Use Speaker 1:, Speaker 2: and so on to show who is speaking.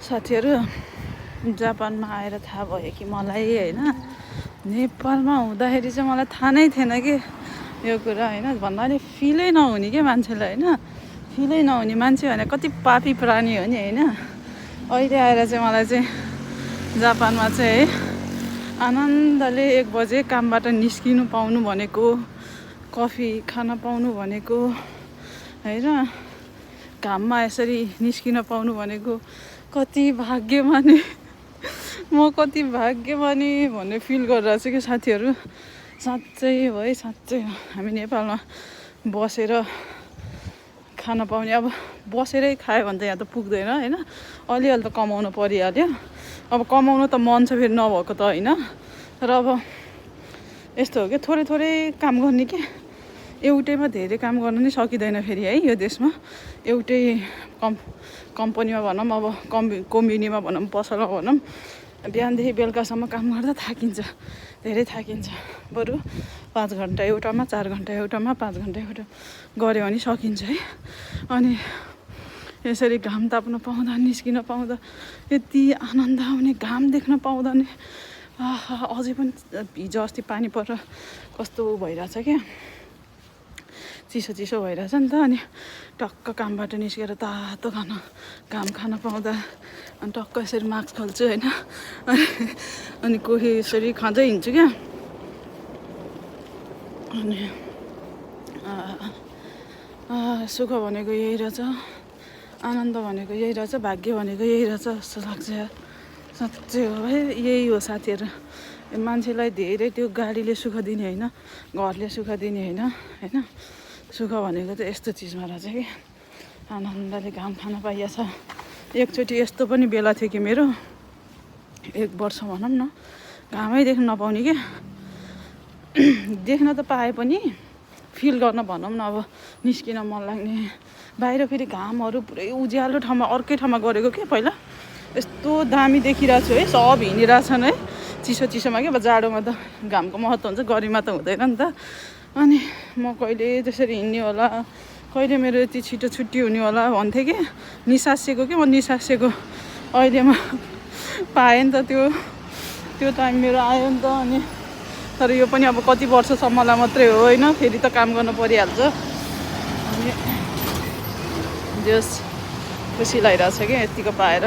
Speaker 1: साथीहरू जापानमा आएर थाहा भयो कि मलाई होइन नेपालमा हुँदाखेरि चाहिँ मलाई थाहा नै थिएन कि यो कुरा होइन भन्दा नि फिलै नहुने क्या मान्छेलाई होइन फिलै नहुने मान्छे भने कति पापी प्राणी हो नि होइन अहिले आएर चाहिँ मलाई चाहिँ जापानमा चाहिँ है आनन्दले 1 बजे कामबाट निस्किनु पाउनु भनेको कफी खान पाउनु भनेको होइन घाममा यसरी निस्किन पाउनु भनेको कति भाग्यमानी म कति भाग्यमानी भन्ने फिल गरिरहेको छु कि साथीहरू साँच्चै हो है साँच्चै हो हामी नेपालमा बसेर खान पाउने अब बसेरै खायो भने त यहाँ त पुग्दैन होइन अलिअलि त कमाउनु परिहाल्यो अब कमाउनु त मन छ फेरि नभएको त होइन तर अब यस्तो हो कि थोरै थोरै काम गर्ने कि एउटैमा धेरै काम गर्न नि सकिँदैन फेरि है यो देशमा एउटै कम्पनीमा भनौँ अब कम्पनीमा भनौँ पसलमा भनौँ बिहानदेखि बेलुकासम्म काम गर्दा थाकिन्छ धेरै थाकिन्छ बरु 5 घन्टा एउटामा 4 घन्टा एउटामा 5 घन्टा एउटा गऱ्यो भने सकिन्छ है अनि यसरी घाम ताप्न पाउँदा निस्किन पाउँदा यति आनन्द आउने घाम देख्न पाउँदा नि अझै पनि हिजो अस्ति पानी परेर कस्तो भइरहेछ क्या चिसो चिसो भइरहेछ नि त अनि टक्क कामबाट निस्केर तातो घाम खान पाउँदा अनि टक्क यसरी मास्क खोल्छु होइन अनि कोही यसरी खाँदै हिँड्छु क्या अनि सुख भनेको यही रहेछ आनन्द भनेको यही रहेछ भाग्य भनेको यही रहेछ जस्तो लाग्छ साँच्चै हो है यही हो साथीहरू मान्छेलाई धेरै त्यो गाडीले सुख दिने होइन घरले सुख दिने होइन सुख भनेको त यस्तो चिजमा रहेछ कि आनन्दले घाम खान पाइएछ एकचोटि यस्तो पनि बेला थियो कि मेरो 1 वर्ष भनौँ न घामै देख्न नपाउने क्या देख्न त पाए पनि फिल गर्न भनौँ न अब निस्किन मन लाग्ने बाहिर फेरि घामहरू पुरै उज्यालो ठाउँमा अर्कै ठाउँमा गरेको क्या पहिला यस्तो दामी देखिरहेको छु है सब हिँडिरहेछन् है चिसो चिसोमा क्या अब जाडोमा त घामको महत्त्व हुन्छ गर्मीमा त हुँदैन नि त अनि म कहिले त्यसरी हिँड्ने होला कहिले मेरो यति छिटो छुट्टी हुने होला भन्थेँ कि निसासिएको कि म निसासिएको अहिले म पाएँ नि त त्यो टाइम मेरो आयो नि त अनि तर यो पनि अब कति वर्षसम्मलाई मात्रै हो होइन फेरि त काम गर्न परिहाल्छ अनि जस खुसी लागिरहेछ क्या यतिको पाएर